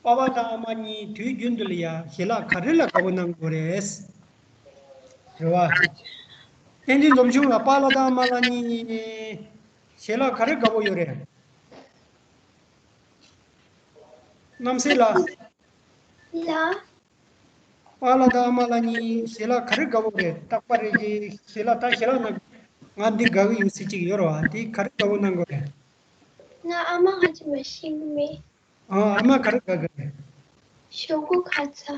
པཱ་ཕ་དང་ཨ་མ་གཉིས་དུས་རྒྱུན་དུ་ལ་ཡ་ཞལ་ལག་ག་རེ་ལ་དགའ་པོ་གནང་གི་ཡོད་རེད། རེད་བ། བསྟན་འཛིན་འཛོམས་ཆུང་ལགས། པཱ་ལགས་དང་ཨ་མ་ལགས་གཉིས་ཞལ་ལག་ག་རེ་དགའ་པོ་ཡོད་རེད། རྣམ་སྲས་ལགས། ལགས། པཱ་ལགས་དང་ཨ་མ་ལགས་གཉིས་ཞལ་ལག་ག་རེ་དགའ་པོ་རེད། རྟག་པར་རེ་གི་ཞལ་ལག་ད་ཞལ་ལག་ནང་ང་འདི་དགའ་གི་ཡོད་ཟེར་གཅིག་ཡོད་རེད་བ། དེ་ག་རེ་དགའ་པོ་གནང་གི་རེད། ང་ཨ་མ་ང་ཅི་མ་ཤེས་གི་མེད། ཨ་ཨ་མ་ག་རེ་དགའ་གི་རེད། ཞོག་ཁོག་ཁ་ཚ།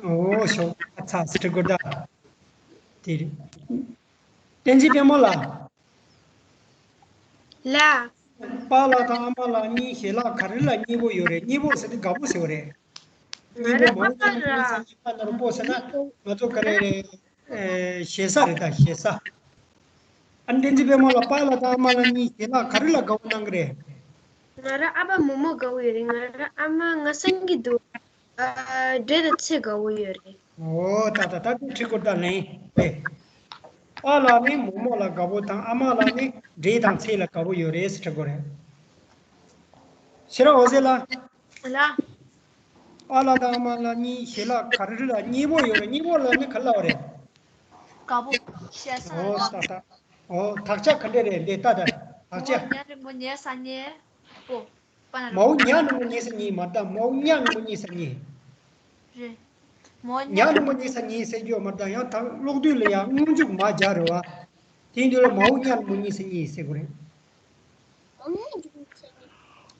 ཨོ་ཞོག་ཁོག་ཁ་ཚ་ཟེར་དགོས་ད། དེ་རེད། བསྟན་འཛིན་དཔལ་མོ་ལགས། ལགས། པཱ་ལགས་དང་ཨ་མ་ལགས་གཉིས་ཞལ་ལག་ག་རེ་ལ་མཉེས་པོ་ཡོད་རེད། མཉེས་པོ་ཟེར་དུས་དགའ་པོ་ཟེར་བ་རེད། ང་མཉེས་པོ་རང་མང་པོ་ཡོད་ན་མཉེས་ས་མཉེས་པ་ན་རུ་པོ་ཟེར་ན་ང་ཚོ་ག་རེ་རེད། ཨེ་ཞེ་ས་རེད་ད་ཞེ་ས། ཨ་བསྟན་འཛིན་དཔལ་མོ་ལགས། པཱ་ལགས་དང་ཨ་མ་ལགས་གཉིས་ཞལ་ལག་ག་རེ་ལ་དགའ་པོ་གནང་གི་རེད། ང་རང་ཨ་ཕ་མོག་མོག་དགའ་པོ་ཡོད་རེད། ང་རང་ཨ་མ་ང་སང་གི་འདུག་ཨ་འབྲས་དང་ཚལ་དགའ་པོ་ཡོད་རེད། ཨོ་ད་ད་ད་དེ་ཁྲིད་སྐོར་ད་ལན་ཨེ། པཱ་ལགས་ནི་མོག་མོག་ལ་དགའ་པོ་དང་ཨ་མ་ལགས་ནི་འབྲས་དང་ཚལ་ལ་དགའ་པོ་ཡོད་རེད་ཟེར་དྲི་དགོས་རེད། ཤེས་རབ་འོད་ཟེར་ལགས། ལགས། པཱ་ལགས་དང་ཨ་མ་ལགས་གཉིས་ཞལ་ལག་ག་རེ་ལ་མཉེས་པོ་ཡོད་རེད། མཉེས་པོ་ལ་ནི་ག་རེ་ལབ་པ་རེད། དགའ་པོ་ཞེ་ས་ཨོ་ལ་ད་ད། ཨོ་དག་ཆ་ག་འདྲ་རེད་འདི་ལྟ་ད། དག་ཆ། མོ་ཉ་རི་མོ་ཉལ་ས་ཉལ་པོ། པ་ན་མའོ་ཉ་རི་མོ་ཉལ་ས་ཉལ་མ་ད་མའོ་ཉ་རི་མོ་ཉལ་ས་ཉལ། རེད། མོ་ཉ་ཉ་རི་མོ་ཉལ་ས་ཉལ་ཟེར་རྒྱུ་མ་ད་ཡང་ད་གློག་རྡུལ་ལ་ཡང་སྔོན་འཇུག་མ་སྦྱར་རེད་བ། དེ་འདི་ལ་མའོ་ཉ་རི་མོ་ཉལ་ས་ཉལ་ཟེར་དགོས་རེད།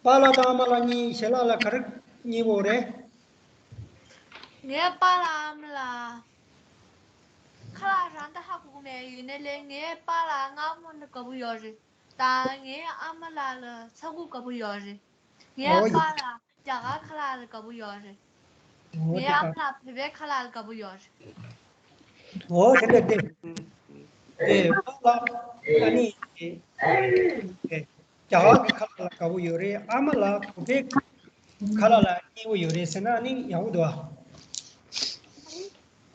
པཱ་ལགས་དང་ཨ་མ་ལགས་གཉིས་ཞལ་ལག་ལ་ག་རེ་མཉེས་པོ་རེད། ངའི་པཱ་ལགས་ཨ་མ་ལགས་ཁ་ལག་རང་ད་ཧ་གོ་གི་མེད། ཡིན་ནའི་ལས་ངའི་པཱ་ལགས་མངར་མོ་ལ་དགའ་པོ་ཡོད་རེད། ད་ངའི་ཨ་མ་ལགས་ལ་ཚ་ཁུ་དགའ་པོ་ཡོད་རེད། ངའི་ཨོ་ཡ། པཱ་ལགས་རྒྱ་གར་ཁ་ལག་ལ་དགའ་པོ་ཡོད་རེད། ཨོ་ངའི་དེ་ཨ་མ་ལགས་བོད་པའི་ཁ་ལག་ལ་དགའ་པོ་ཡོད་རེད། ཨོ་དེ་འདྲ་དེ། དེ་པཱ་ལགས་ཨ་ནི་དེ་རྒྱ་གར་གྱི་ཁ་ལག་ལ་དགའ་པོ་ཡོད་རེད། ཨ་མ་ལགས་བོད་པའི་ཁ་ལག་ལ་མཉེས་པོ་ཡོད་རེད་ཟེར་ན་ཨ་ནི་ཡག་པོ་འདུག་ཨ།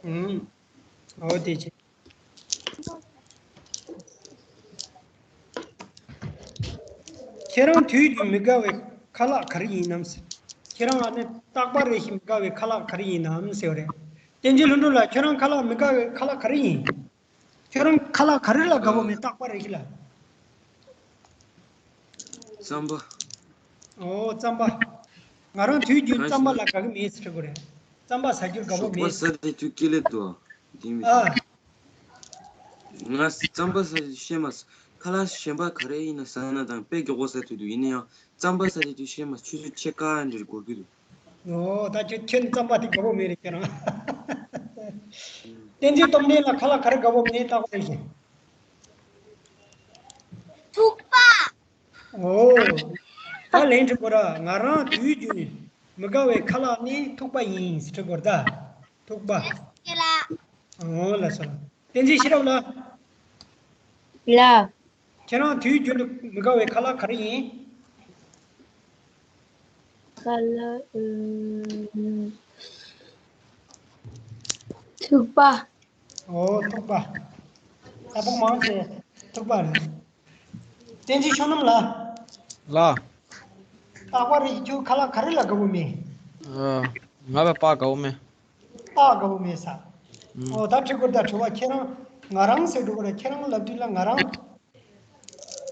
ཨུམ། ཨོ་དེ་བྱས། ཁྱེད་རང་དུས་རྒྱུན་མི་དགའ་བའི་ཁ་ལག་ག་རེ་ཡིན་ནམ་ཟེར། ཁྱེད་རང་ཨ་ནི་རྟག་པར་རེ་ཞིག་མི་དགའ་བའི་ཁ་ལག་ག་རེ་ཡིན་ནམ་ཟེར་བ་རེད། བསྟན་འཛིན་ལྷུན་གྲུབ་ལགས། ཁྱེད་རང་ཁ་ལག་མི་དགའ་བའི་ཁ་ལག་ག་རེ་ཡིན། ཁྱོད་རང་ཁ་ལག་ག་རེ་ལ་དགའ་པོ་མེད། རྟག་པར་རེ་ཞིག་ལ། རྩམ་པ། ཨོ་རྩམ་པ། ང་རང་དུས་རྒྱུན་རྩམ་པ་ལ་དགའ་གི་མེད་ཟེར་དྲི་དགོས་རེད། རྩམ་པ་ཟ་རྒྱུར་དགའ་པོ་ཞོགས་པ་མེད། ཟ་དེ་དུས་སྐེ་ལེབ་འདུག་དེ་མི་ཨ། ང་རྩམ་པ་ཟ་དུས་ཤེས་མ་སོང་། ཁ་ལག་གཞན་པ་ག་རེ་ཡིན་ན་ཟ་ན་དང་དཔེ་མགྱོགས་པོ་ཟ་ཐུབ་འདུག་ཡིན་ན་ཡང་རྩམ་པ་ཟ་དེ་དུས་ཤེས་མ་སོང་། ཆུ་ཚོད་ཕྱེད་ཀ་འདྲ་འགོར་གི་འདུག་ཨོ་ད་ཁྱོད་ཁྱོད་རྩམ་པ་དེ་དགའ་པོ་མེད་རེད་ཁྱོད་རང་། བསྟན་འཛིན་སྟོབས་ལྡན་ལ་ཁ་ལག་ག་རེ་དགའ་པོ་མེད་རྟག་པར་རེ་ཞིག་ཐུག་པ། ཨོ། ད་ལན་དྲི་དགོས་ར། ང་རང་དུས་རྒྱུན་མི་དགའ་བའི་ཁ་ལག་ནི་ཐུག་པ་ཡིན་དྲི་དགོས་ར་ད། ཐུག་པ། ཨོ་ལ་སོ། བསྟན་འཛིན་ཤེས་རབ་ལ། ལ། ཁྱེད་རང་དུས་རྒྱུན་དུ་མི་དགའ་བའི་ཁ་ལག་ག་རེ་ཡིན། ཁ་ལག་ཨུམ། ཐུག་པ། ཨོ་ཐུག་པ། ད་ཕོག་མང་ཆེ་ཐུག་པ་རེད། བསྟན་འཛིན་ཤོ་ནམ་ལ། ལ། རྟག་པར་རེ་ཁྱོད་ཁ་ལག་ག་རེ་ལ་དགའ་པོ་མེད། ཨ། ང་བའི་པགས་དགའ་པོ་མེད། པགས་དགའ་པོ་མེད་ས། ཨུམ། ཨོ་ད་དྲི་དགོས་ད་དྲི་བ་ཁྱེད་རང་ང་རང་ཟེར་འགྲོ་གི་རེད། ཁྱེད་རང་ལབ་དུས་ལ་ང་རང་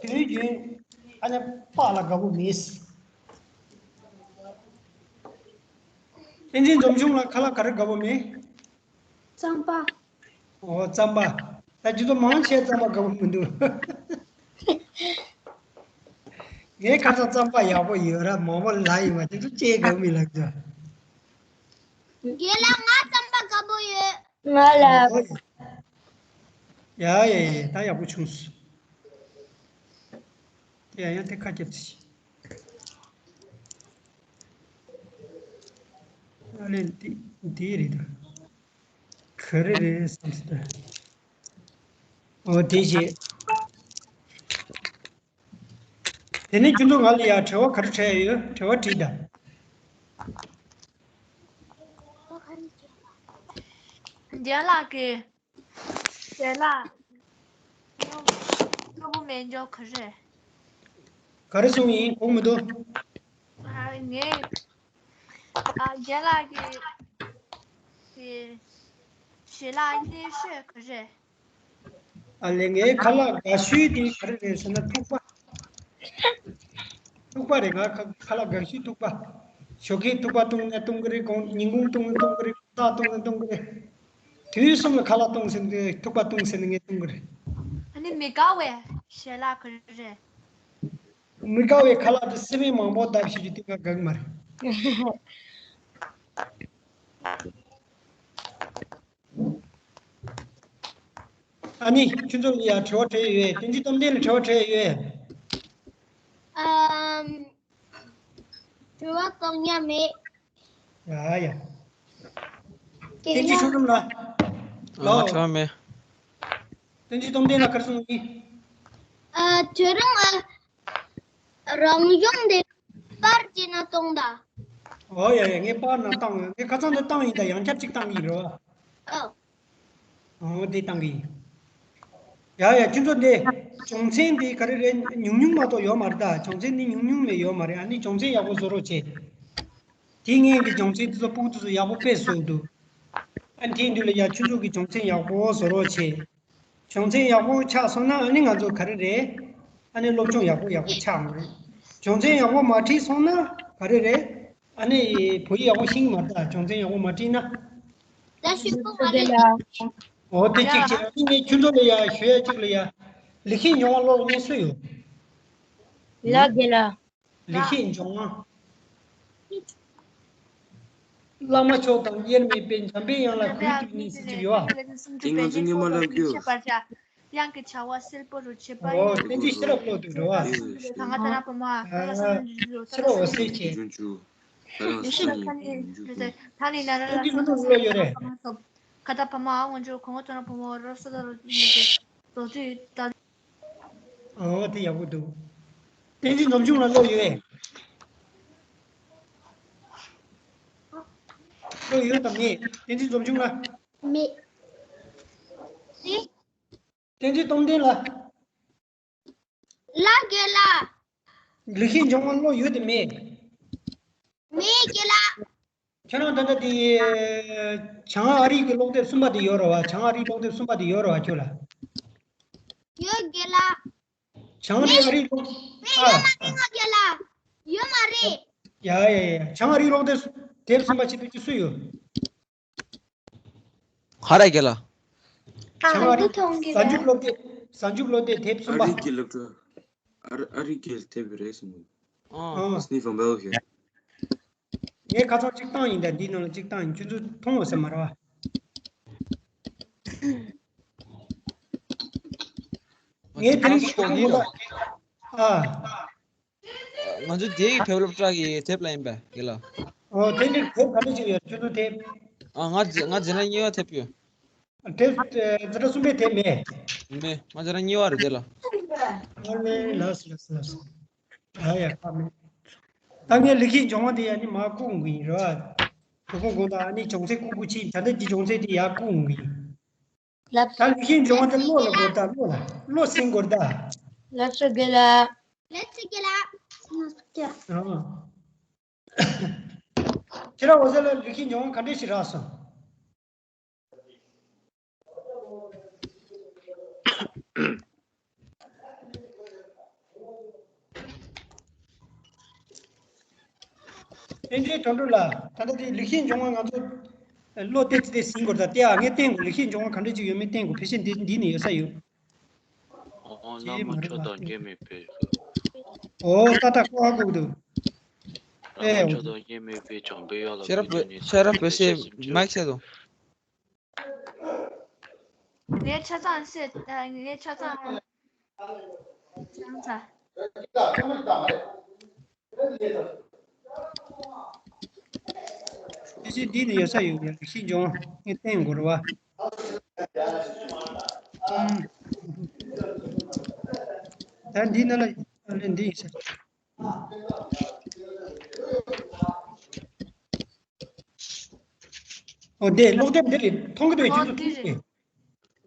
དུས་རྒྱུན་ཨ་ནི་པགས་ལ་དགའ་པོ་མེད། བསྟན་འཛིན་འཛོམས་ཆུང་ལ་ཁ་ལག་ག་རེ་དགའ་པོ་མེད། རྩམ་པ། ཨོ་རྩམ་པ། ད་ཇི་ལྟར་མང་ཆེ་རྩམ་པ་དགའ་པོ་མི་འདུག་ངའི་ཁ་སང་རྩམ་པ་ཡག་པོ་ཡོད་ར་མང་པོ་ལ་ཡིན་པ་དེ་ཚོ་ཅེས་དགའ་པོ་མི་ལབ་འདུག་རྒན་ལགས་ང་རྩམ་པ་དགའ་པོ་ཡོད། ང་ལ། ཨོ། ཡ་ཡ་ཡ། ད་ཡག་པོ་བྱུང་སོང་། དེ་ཡང་ཡང་དེ་ཁ་རྒྱབ་ཚིག་ཨ་ལེ། འདི་འདི་རེད་ད། ག་རེ་རེད་བསམ་སོང་ད། ཨོ་དེ་བྱས། དེ་ནས་ཁྱོད་ཚོ་ང་ལ་ཡ་དྲི་བ་ག་རེ་དྲིས་ཡོད། དྲི་བ་དྲིས་དང་། རྒན་ལགས་ཀྱི་ཞལ་ལག་སློབ་སློབ་མའི་འཇོག་ག་རེ། ག་རེ་གསུངས་ཡིན། གོ་མི་འདུག་ཨ་ངས་ཨ་རྒན་ལགས་ཀྱི་ཀྱི་ཞལ་ལག་སྙན་ཤོས་ག་རེ། ཨ་ལེ། ངའི་ཁ་ལག་དགའ་ཤོས་དེ་ག་རེ་རེད་ཟེར་ན་ཐུག་པ། ཐུག་པ་རེད། ང་ཁ་ཁ་ལག་དགའ་ཤོས་ཐུག་པ། ཞོགས་ཀས་ཐུག་པ་བཏུང་ནས་བཏུང་གི་རེད། དགོང་ཉིན་གུང་བཏུང་ནས་བཏུང་གི་རེད། དགོང་དག་བཏུང་ནས་བཏུང་གི་རེད། དུས་གསུམ་ལ་ཁ་ལག་བཏུང་ཟེར་ནས། ཐུག་པ་བཏུང་ཟེར་ནས་ངས་བཏུང་གི་རེད། ཨ་ནི་མི་དགའ་བའི་ཞལ་ལག་ག་རེ་རེད། མི་དགའ་བའི་ཁ་ལག་དེ་སི་པན་མང་པོ་བཏབ་ཞིག་གི་དུས་ང་དགའ་གི་མ་རེད། ཨ་ནི་ཁྱོད་ཚོ་ལ་ཡ་དྲི་བ་དྲིས་ཡོད། བསྟན་འཛིན་སྟོབས་ལྡན་ལ་དྲི་བ་དྲིས་ཡོད། ཨམ། དྲི་བ་གང་ཡང་མེད། ཡ་ཡ། དེ་བསྟན་འཛིན་ན་ཆོས་སྒྲོན་ལ། ཨ། ལོ། དྲི་བ་མེད། བསྟན་འཛིན་སྟོབས་ལྡན་ལ་ག་རེ་གསུངས་ཡིན། ཨ། ཁྱོད་རང་ཨ། རང་གཞུང་དེ་པར་བྱས་ན་གཏོང་ད། ཨོ་ཡ་ཡ། ངས་པར་ནང་བཏང་། ངས་ཁ་སང་དུ་བཏང་ཡིན་ད། ཡང་བསྐྱར་གཅིག་བཏང་གི་ཡིན་རོ། ཨོ། ཨོ་དེ་བཏང་གི་ཡིན། ཡ་ཡ། ཁྱོད་ཚོ་འདི་སྦྱོང་ཚན་འདི་ག་རེ་རེད། ཉུང་ཉུང་མ་གཏོགས་ཡོད་མ་རེད་ད། སྦྱོང་ཚན་འདི་ཉུང་ཉུང་མེད་ཡོད་མ་རེད། ཨ་ནི་སྦྱོང་ཚན་ཡག་པོ་བཟོ་རོགས་བྱེད། དེ་སྔོན་གྱི་སྦྱོང་ཚན་དེ་ཚོ་ཕྲུ་གུ་དེ་ཚོ་ཡག་པོ་དཔེ་བཟོ་འདུག་ཨ་ནི་དེ་དུས་ལ་ཡ་ཁྱོད་ཚོ་གི་སྦྱོང་ཚན་ཡག་པོ་བཟོ་རོགས་བྱེད། སྦྱོང་ཚན་ཡག་པོ་ཆགས་སོང་ན་ཨ་ནི་ང་ཚོ་ག་རེ་རེད། ཨ་ནི་སློབ་སྦྱོང་ཡག་པོ་ཡག་པོ་ཆགས་འགྲོ། སྦྱོང་ཚན་ཡག་པོ་མ་ཁྲིད་སོང་ན་ག་རེ་རེད། ཨ་ནི་བོད་ཡིག་ཡག་པོ་ཤེས་ཀྱི་མ་རེད་ད། སྦྱོང་ཚན་ཡག་པོ་མ་ཁྲིད་ན། ད་ཞུ་གོ་མ་རེད། ཨོ་དེ་གཅིག་བྱས། ཨ་ནི་ངས་ཁྱོད་ཚོ་ལ་ཡ་ཞུ་ཡ་གཅིག་ལ་ཡ། ལི་ཁེ་ཉོ་བ་ཀློག་མཁན་སུ་ཡོད། ལ་རྒན་ལགས། ལི་ཁེ་ཉོ་བ། བླ་མ་མཆོག་དང་དབྱེར་མེད་པའི། འཇམ་པའི་དབྱངས་ལ་གུས་བཏུད་ནས་ཟེར་གྱི་ཡོད་ཨ། དེ་ང་ཚོ་སྔོན་མ་ལབ་རྒྱུ། དབྱངས་ཀྱི་བྱ་བ་གསལ་པོ་རུ་བྱེད་པ་ཡིན། ཨོ་བསྟན་འཛིན་ཤེས་རབ་ཀློག་འདུག་རེད་བ། གང་ག་ད་ར་བུ་མོ་ཨ། ཤེས་རབ་འོད་ཟེར་གྱིས། ཡེ་ཤེས་ཀྱི་ཁ་ནི་ད་ནི་ན་ར་ལ་བསྟན་འཛིན་ཀློག་འདུག་ཀློག་ཡོད་རེད། ཁ་ད་བུ་མོ་ཨ་ངོ་ཅོ་གོང་ག་ད་ར་བུ་མོ་རོ་ས་ད་རོ་ནི་ཏེ་རྡོ་རྗེ་ད། ཨོ་དེ་ཡག་པོ་འདུག་བསྟན་འཛིན་འཛོམས་ཆུང་ལ་ཀློག་ཡོད་པས། ཀློག་ཡོད་དམ་མེད། བསྟན་འཛིན་འཛོམས་ཆུང་ལ། མེད། ཨེ། བསྟན་འཛིན་སྟོབས་ལྡན་ལ། ལ་རྒན་ལགས། ལི་ཁེ་ཉོ་བ་ཀློག་ཡོད་དམ་མེད། མེད་རྒན་ལགས། ཁྱེད་རང་ད་ལྟ་དེ་བྱང་ཨ་རི་གི་ཀློག་དེབ་གསུམ་པ་དེ་ཡོད་རེད་བ། བྱང་ཨ་རི་ཀློག་དེབ་གསུམ་པ་དེ་ཡོད་རེད་བ་ཁྱོད་ལ། ཡོད་རྒན་ལགས། བྱང་ཨ་རི་ཀློག་དེབ། ཨ། ཡོད་མ་རེད་ང་རྒན་ལགས། ཡོད་མ་རེད། ཡ་ཡ་ཡ། བྱང་ཨ་རི་ཀློག་དེབ་དེབ་གསུམ་པ་ཆེད་དུ་ཅི་སུ་ཡོད། ག་རེ་རྒན་ལགས། བྱང་ཨ་རི། ཨ་འདི་མཐོང་གི་གཟའ་མཇུག་རེད། སློབ་དེབ། གཟའ་མཇུག་སློབ་དེབ་དེབ་གསུམ་པ། ཨ་རི་གི་སློབ་གྲྭ། ཨ་རི་ཨ་རི་གི་དེབ་རེད་གསུངས། ཨ། ཨ། སི་ནི་ཧྥང་བེལ་ཧེ། ངས་ཁ་སང་གཅིག་བཏང་ཡིན་ད། འདིའི་ནང་ལ་གཅིག་བཏང་ཡིན། ཁྱོད་ཚོ་མཐོང་ཡོད་ས་མ་རེད་བ། ངས་དེ་རིང་གི་ཁྱོད་ཚོ་ལ། ཨ། ང་ཚོ་དེའི་བོད་སློབ་གྲྭ་གི་དེབ་ལ་ཡིན་པས་རྒན་ལགས། ཨོ་དེ་འདྲའི་དེབ་ག་འདྲ་ཅིག་ཡོད། ཁྱོད་ཚོ་དེབ། ཨ། ང་འཛིན་ང་འཛིན་གྲྭ་གཉིས་པ་དེབ་ཡོད། དེབ་འཛིན་གྲྭ་གསུམ་པའི་དེབ་མེད། མེད། ང་འཛིན་གྲྭ་གཉིས་པ་རེད་དེ་ལ། ཨ་ལེ་ལགས་སོ་ལགས་སོ་ལགས་སོ། ཨ་ཡ་ཁ་མེད། ད་ངས་ལི་ཁེ་ཉོ་བ་དེ་ཡ་ནི་མ་བསྐུར་འོང་གི་ཡིན་ར། དོ་དགོང་དགོང་དག་ཨ་ནི་སྦྱོང་ཚན་བསྐུར་དགོས་ཕྱིན། ད་ལྟ་གི་སྦྱོང་ཚན་དེ་ཡར་བསྐུར་འོང་གི་ཡིན། ལགས། ད་ལི་ཁེ་ཉོ་བ་དེ་བློ་ལ་དགོས་ད། བློ་ལ་བློ་སེང་དགོས་ད། ལགས་སོ་རྒན་ལགས། ལགས་སོ་རྒན་ལགས། ཨ། ཁྱེད་རང་འོད་ཟེར་ལ་ལི་ཁེ་ཉོ་བ་ག་འདྲ་ཞིག་རག་སོང་། བསྟན་འཛིན་དོན་གྲུབ་ལགས། ད་ལྟ་དེ་ལི་ཁེ་ཉོ་བ་ང་ཚོ་བློ་གཏད་ཚེ་དེ་ཟིན་དགོས་ད། དེ་ཨ་ངས་བསྟན་དགོས། ལི་ཁེ་ཉོ་བ་ག་འདྲ་ཅིག་ཡོད་མེད་བསྟན་དགོས། ཕལ་ཆེར་འདི་འདི་ནས་ཡོད་ས་ཡོད། ཨོ། བླ་མ་མཆོག་དང་མཉམ་མེད་པའི། ཨོ་ད་ད་ཁོ་ཧ་གོ་གི་འདུག་བླ་མ་མཆོག་དང་མཉམ་མེད་པའི་བྱམས་པའི་དབྱངས་ལ། ཤེས་རབ་ཤེས་རབ་འོད་ཟེར་མའིག་ཆེ་དང་། ངས་ཆ་ཚང་བཤད། ངས་ཆ་ཚང་ཆ་ཚང་། དེ་བཞིན་འདི་ནི་ཡོད་ས་ཡོད་ཡ། ཤིན་ཅང་ངས་བསྟན་དགོས་རེད་བ། ཨང་། ད་འདི་ནང་ལ་ལན་འདི་ཡིན་ས། ཨོ་དེ་ཀློག་དེབ་འདི་རེད། མཐོང་གི་འདུག་ཨོ་ཁྱོད་ཚོ་འདི་མཐོང་གི་རེད།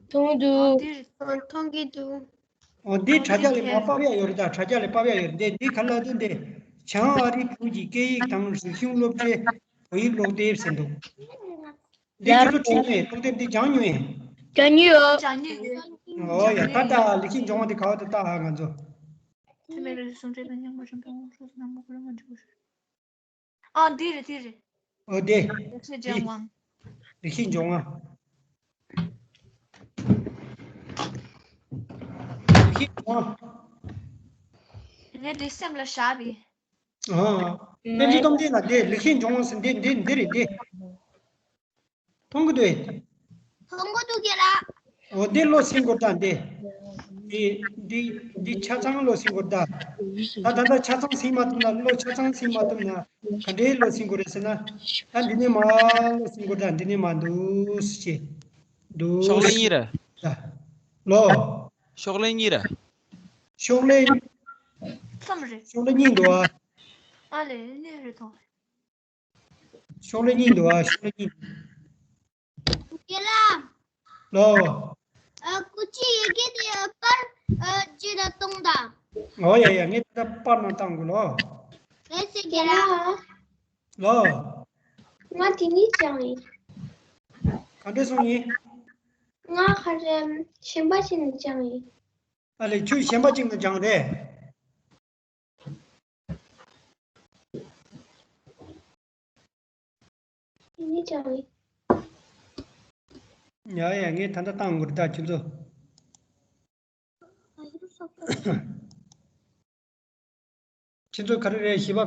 མཐོང་འདུག་ཨོ་འདི་རེད། ཨོ་མཐོང་གི་འདུག་ཨོ་འདི་དྲ་རྒྱ་ལས་མར་ཕབ་ཡ་ཡོད་རེད། ད་དྲ་རྒྱ་ལས་ཕབ་ཡ་ཡོད་རེད། འདི་འདི་ག་ལ་འདུག་འདི་བྱང་ཨ་རིའི་བོད་ཀྱི་སྐད་ཡིག་དང་རིག་གཞུང་སློབ་གྲྭའི་བོད་ཡིག་ཀློག་དེབ་ཟེར་འདུག་འདི་ཁྱོད་ཚོ་བྲིས་མེད། ཀློག་དེབ་འདི་སྦྱང་མྱོང་ཡིན། སྦྱང་མྱོང་ཡོད། སྦྱང་མྱོང་ཡོད། ཨོ་ཡ། ད་ལྟ་ལེགས་བཤད་ལྗོན་དབང་འདི་ག་བ་དུ་བལྟ་ཨ་ང་ཚོ། ཐ་མའི་ལུགས་སུ་གསུང་བྲལ་དང་མཉམ་པར་འཇོམས་པའི་དབང་ཕྱུག་ཟེར་ན་མ་གོ་ར་མ་འཇུག་ཨ་འདི་རེད་འདི་རེད། ཨོ་དེ། ལེགས་བཤད་ལྗོན་དབང་། ལེགས་བཤད་ལྗོན་དབང་། ལེགས་བཤད་ལྗོན་དབང་། ངས་འདི་སེམས་ལ་བཞག་པའི། ཨ། དཔེ་མཛོད་གཏོང་དེ་ན་དེ་ལེགས་བཤད་ལྗོན་དབང་ཟེར་འདི་འདི་འདི་རེད་འདི། མཐོང་གི་འདུག་མཐོང་གི་འདུག་རྒན་ལགས། འོ་འདི་བློ་སེང་སྐོར་དང་འདི། འདི་འདི་འདི་ཆ་ཚང་བློ་སེང་སྐོར་དང་། ད་ད་ལྟ་ཆ་ཚང་སེང་མ་ཐུབ་ན། བློ་ཆ་ཚང་སེང་མ་ཐུབ་ན་ག་འདྲའི་བློ་སེང་སྐོར་རེད་ཟེར་ན། ད་འདི་ནས་མ་བློ་སེང་སྐོར་དང་འདི་ནས་མ་འདུག་ཟེར་གྱི་འདུག་ཤོག་ལེ་གཉིས་རེད། ད་ལོ། ཤོག་ལེ་གཉིས་རེད། ཤོག་ལེ། གསུམ་རེད། ཤོག་ལེ་གཉིས་འདུག་ཨ། ཨ་ལེ་གཉིས་རེད་དོ། ཤོག་ལེ་གཉིས་འདུག་ཨ། ཤོག་ལེ་གཉིས། རྒན་ལགས། ལོ། ཨ། སྐུ་མཁྱེན་ཡི་གེ་དེ་པར་ཨ་བརྗེ་ད་གཏོང་དང་། ཨོ་ཡ་ཡ། ངས་ད་ལྟ་པར་ནང་བཏང་དགོས་ལོ། ལགས་སེ་རྒན་ལགས། ལོ། ང་དེ་ནས་སྦྱངས་ཡིན། ག་འདྲས་སོང་ཡིན། ང་ག་རེ་གཞན་པ་ཞིག་ནས་སྦྱངས་ཡིན། ཨ་ལེ་ཁྱོད་གཞན་པ་ཅིག་ནས་སྦྱངས་རེད། ཡིན་ཀྱང་། ཡ་ཡ། ངས་ད་ལྟ་བཏང་དགོས་རེད་ད་ཁྱོད་ཚོ། ཁྱེད་ཚོ་ག་རེ་རེད། བཞི་པ་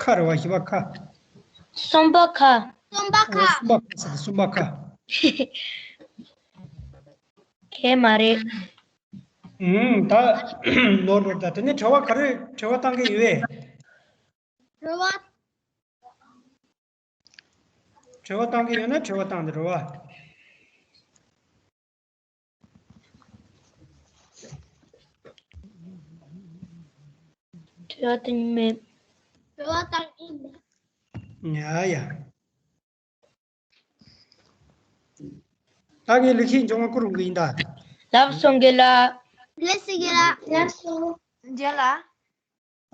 ཁ་རེད་བ། བཞི་པ་ཁ། གསུམ་པ་ཁ། གསུམ་པ་ཁ། ཨོ་གསུམ་པ་ཁ་ཟེར་གསུམ་པ་ཁ། གས་མ་རེད། ཨུམ། ད་ནོར་ནོར། ད་དེ་ནས་དྲི་བ་ག་རེ་དྲི་བ་བཏང་གི་ཡོད་པས། དྲི་བ། དྲི་བ་བཏང་གི་ཡོད་ན་དྲི་བ་བཏང་དང་། དྲི་བ། དྲི་བ་བཏང་གི་མེད། དྲི་བ་བཏང་གི་མེད། ཡ་ཡ། ད་ངས་ལེགས་བཤད་ལྗོན་དབང་བསྐུར་འོང་གི་ཡིན་ད། ལགས་སོ་རྒན་ལགས། ལགས་སོ་རྒན་ལགས། ལགས་སོ། རྒན་ལགས།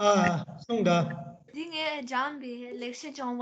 ཨ། གསུངས་དང་། འདི་ངས་སྦྱངས་པའི་ལེགས་བཤད་ལྗོན་